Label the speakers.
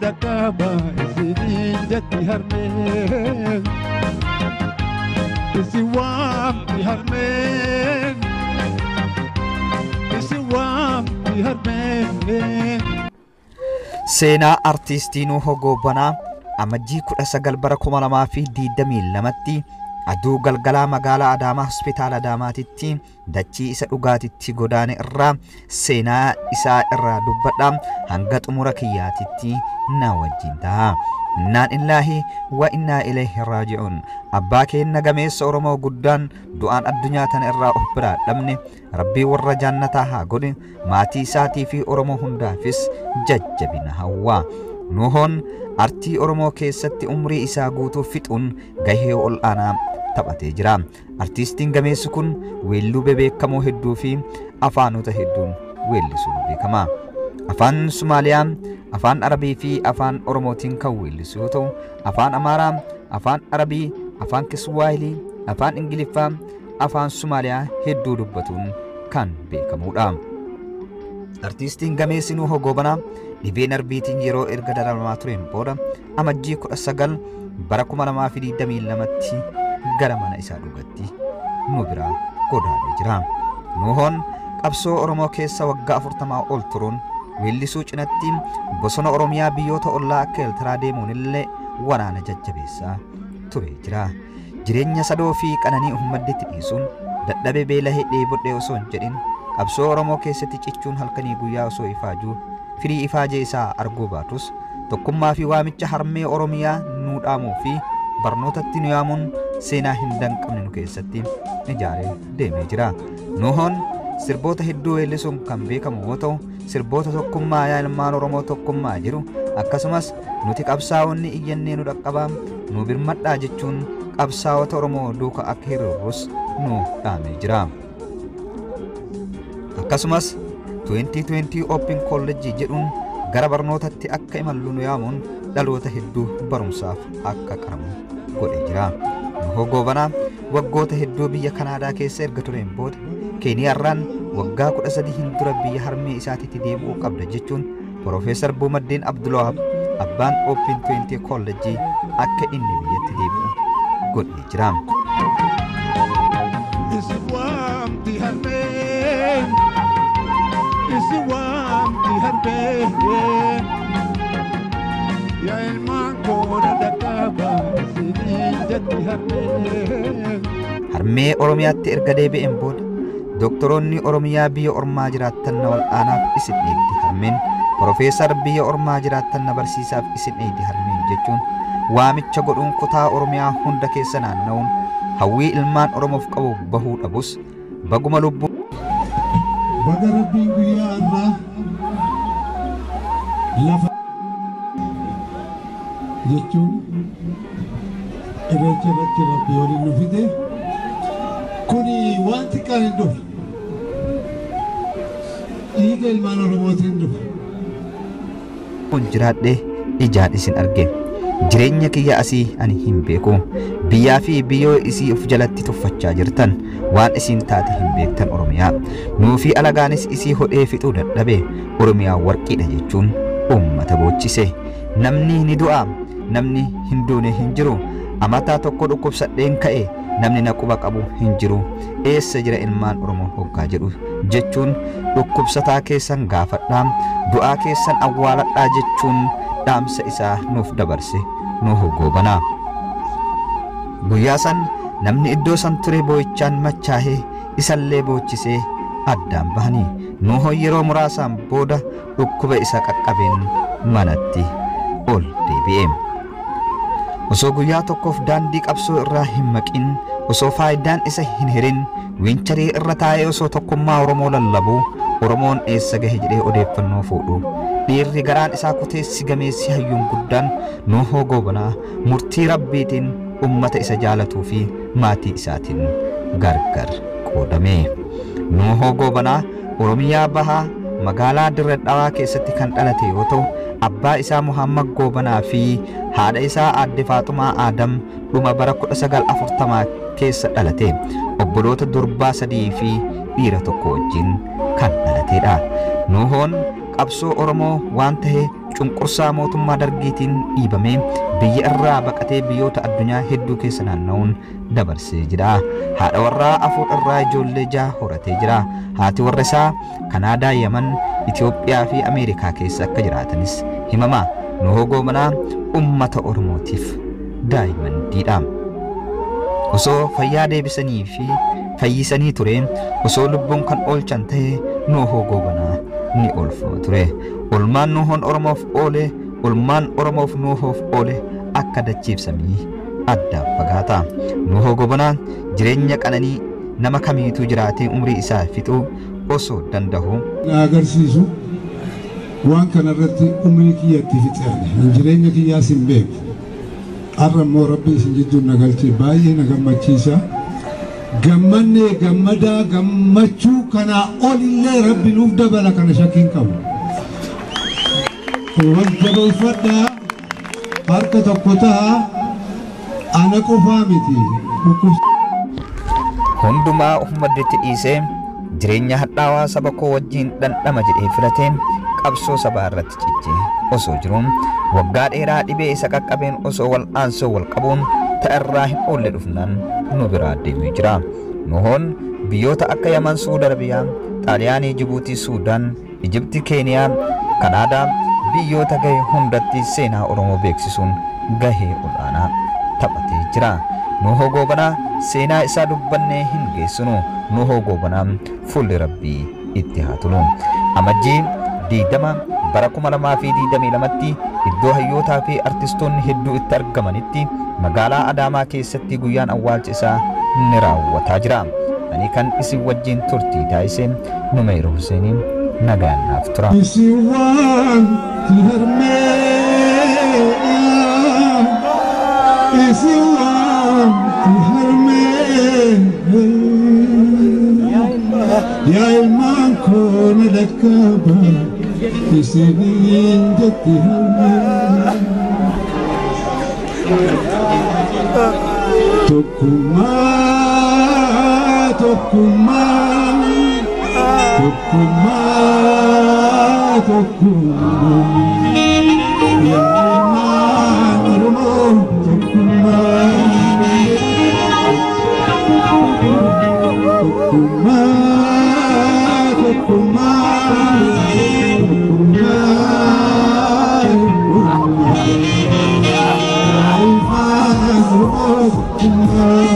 Speaker 1: dhaqqaba isiniin jetti harmeen. Isin waamti harmeen. Isin waamti harmeen.
Speaker 2: Seenaa artiistii Nuhoo Goobanaa Amajjii 19 bara 2022tti aduu galgalaa magaalaa Adaamaa Hospitaala Adaamaatitti dachii isa dhugaatitti godaane irraa seenaa isaa irraa dubbadha, hanga xumura kiyyaatitti na wajjin ta'a. Innaan illaahi wa innaa ilayhi raaji'uun. Abbaa keenna gameessa Oromoo guddaan du'aan addunyaa tana irraa of biraa dhabne Rabbii warra jaannataa haa godhe, maatii isaatii fi Oromoo hundaafis jajjabina hawwa. Nuhoon artii Oromoo keessatti umrii isaa guutuu fixuun gahee ol aanaa taphatee jira. Artiistiin gameessi kun weelluu bebeekamoo hedduu fi afaanota hedduun weellisuun beekama. Afaan Somaaliyaa, Afaan Arabii fi Afaan Oromootiin kan weellisu yoo ta'u, Afaan Amaaraa, Afaan Arabii, Afaan Kiswaahilii, Afaan Ingiliffaa, Afaan Somaaliyaa hedduu dubbatuun kan beekamudha. Artiistiin gameessi Nuhoo Goobanaa dhibee narbiitiin yeroo erga dararamaa tureen booda Amajjii 19 bara 2022tti gara mana isaa dhugatti nu biraa godaanee jira. Nuhoon qabsoo Oromoo keessa waggaa 40 ol turuun weellisuu cinatti bosona Oromiyaa biyyoota ollaa akka Eeltiraa deemuun illee waraana jajjabeessaa ture jira. Jireenya sadoo fi qananii uummaddeetti dhiisuun dadhabee beelahee dheebodhee osoo hin jedhin qabsoo Oromoo keessatti cichuun halkanii guyyaa osoo ifaajuu firii ifaajee isaa arguu baatus tokkummaa fi waamicha harmee Oromiyaa nuu dhaamuu fi barnootatti nu yaamuun seenaa hin danqamne nu keessatti ijaaree deemee jira. Nuhoon sirboota hedduu weellisuun kan beekamu yoo ta'u, sirboota tokkummaa yaa ilmaan Oromoo tokkummaa jedhu, akkasumas nuti qabsaa'onni iyyannee nu dhaqqabaa nu birmadhaa jechuun qabsaa'ota Oromoo duuka akka hiriirrus nu dhaamee jira. Akkasumas 2020 Open College jedhuun gara barnootatti akka imallu nu yaamuun dhaloota hedduu barumsaaf akka qaramu godhee jira. Nuhoo Goobanaa waggoota hedduu biyya Kanaadaa keessa erga tureen booda Keeniyaarraan waggaa 13 hin dura biyya harmee isaatiitti deebi'uu qabda jechuun Profeesar Buumaddeen Abdulwahaab abbaan Open 20 College akka inni biyyatti deebi'u godhee jira.
Speaker 1: Isin waamti harmeen. Isin waamti harmeen. Yaa ilmaan koona dhaqqaba isiniin jetti harmeen.
Speaker 2: Harmee Oromiyaatti erga deebi'een booda doktoroonni Oromiyaa biyya ormaa jiraattan na wal'aanaaf isin eegdi harmeen, Profeesar biyya ormaa jiraattan na barsiisaaf isin eegdi harmeen jechuun waamicha godhuun kutaa Oromiyaa hunda keessa naanna'uun hawwii ilmaan Oromoof qabu bahuu dhabus baguma lubbuu
Speaker 1: Baga Rabbiin guyyaa har'aa lafa jechuun irreecha irratti Rabbi waliin nu fide, kuni waan xiqqaan hin dhufu. Dhiiga ilmaan Oromootiin dhufa.
Speaker 2: Kun jiraadhee ijaan isin arge. Jireenya kiyya asii ani hin beeku. Biyyaa fi biyyoo isii of jalatti tuffachaa jirtan waan isin taate hin beektan Oromiyaa. Nuu fi alagaanis isii hodhee fixuu dadhabe. Oromiyaa warqiidha jechuun uummata boochise. Namni ni du'a, namni hin duune hin jiru. Amataa tokko dhukkubsadheen ka'e, namni na quba qabu hin jiru. Eessa jira ilmaan Oromoo hoggaa jedhu jechuun dhukkubsataa keessan gaafadhaa, du'aa keessan awwaaladhaa jechuun dhaamsa isaa nuuf dabarse Nuhoo Goobanaa. Guyyaa san namni iddoo san ture boo'ichaan machaahee isallee boochisee addaan bahanii. Nuhoon yeroo muraasaan booda dhukkuba isa qaqqabeen manatti ol deebi'e. Osoo guyyaa tokkoof daandii qabsoo irraa hin maqin, osoo faayidaan isa hin hirin, wiincharii irra taa'ee osoo tokkummaa Oromoo lallabuu, Oromoon eessa gahe jedhee odeeffannoo fuudhu. Dhiirri garaan isaa kuteessi gameessi hayyuun guddaan Nuhoo Goobanaa murtii Rabbiitiin ummata isa jaalatuu fi maatii isaatiin gargar qoodame. Nuhoo Goobanaa Oromiyaa Bahaa magaalaa Dirre Dhawaa keessatti kan dhalate yoo ta'u, abbaa isaa Muhammad Goobanaa fi haadha isaa Aadde Faaxumaa Aadam dhuma bara 1940 keessa dhalate. Obboloota durbaa 3 fi dhiira tokko wajjin kan dhalatedha. Nuhoon qabsoo Oromoo waan ta'e cunqursaa mootummaa dargiitiin dhiibamee biyya irraa baqatee biyyoota addunyaa hedduu keessa naanna'uun dabarsee jira. Haadha warraa 4 irraa ijoollee 6 horatee jira. Haati warra isaa Kanaadaa, Yaman, Itoophiyaa fi Ameerikaa keessa akka jiraatanis himama. Nuhoo Goobanaa uummata Oromootiif daa'imandiidha. Osoo fayyaa deebisanii fi fayyisanii ture, osoo lubbuun kan oolchan ta'e Nuhoo Goobanaa ni oolfama ture. Olmaan Nuhoon Oromoof oole, olmaan Oromoof Nuhoof oole akka dachiifsamii addaan fagaata. Nuhoo Goobanaa jireenya qananii nama kamiitu jiraatee umrii isaa fixuu osoo danda'u.
Speaker 1: Na agarsiisu waan kanarratti umrii kiyyatti fixeerne jireenya kiyyaas hin beeku. Har'a immoo Rabbi isin jidduun na galchee baay'ee na gammachiisa. Gammannee gammadaa gammachuu kanaa olillee Rabbi nuuf dabala kana shakkii hin qabu. Wal jabeeffadhaa, harka tokko ta'a, ana qofaa miti.
Speaker 2: Hundumaa uummatatti dhiisee jireenya hadhaawaa saba koo wajjin dhandhama jedhee filateen qabsoo sabaa irratti cichee osoo jiruun waggaa dheeraa dhibee isa qaqqabeen osoo wal'aansoo wal qabuun ta'irraa hin oolle dhufnaan nu biraa deemee jira. Nuhoon biyyoota akka Yaman, Suudi Arabiyaa, Xaaliyaanii, Jibuutii, Suudaan, Ijipti, Keeniyaa, Kanaadaa biyyoota gahe hundatti seenaa Oromoo beeksisuun gahee olaanaa taphatee jira. Nuhoo Goobanaa seenaa isaa dubbannee hin geessinu. Nuhoo Goobanaa fuulli Rabbii itti haa tolu. Amajjii 20 bara 2022tti iddoo hayyootaa fi artistoonni hedduu itti argamanitti magaalaa Adaamaa keessatti guyyaan awwaalcha isaa ni raawwataa jira. Ani kan isin wajjin turtii taasise Numeer Huseeniin nagaan naaf tura.
Speaker 1: Isin waan harmee, isin waan harmee, yaa ilmaan koo na dhaqqaba isiniin jetti harmee. Tokkummaa, tokkummaa, tokkummaa, tokkummaa, yaa ilmaan Oromoo tokkummaa. Tokkummaa, tokkummaa, tokkummaa, yaa ilmaan Oromoo tokkummaa.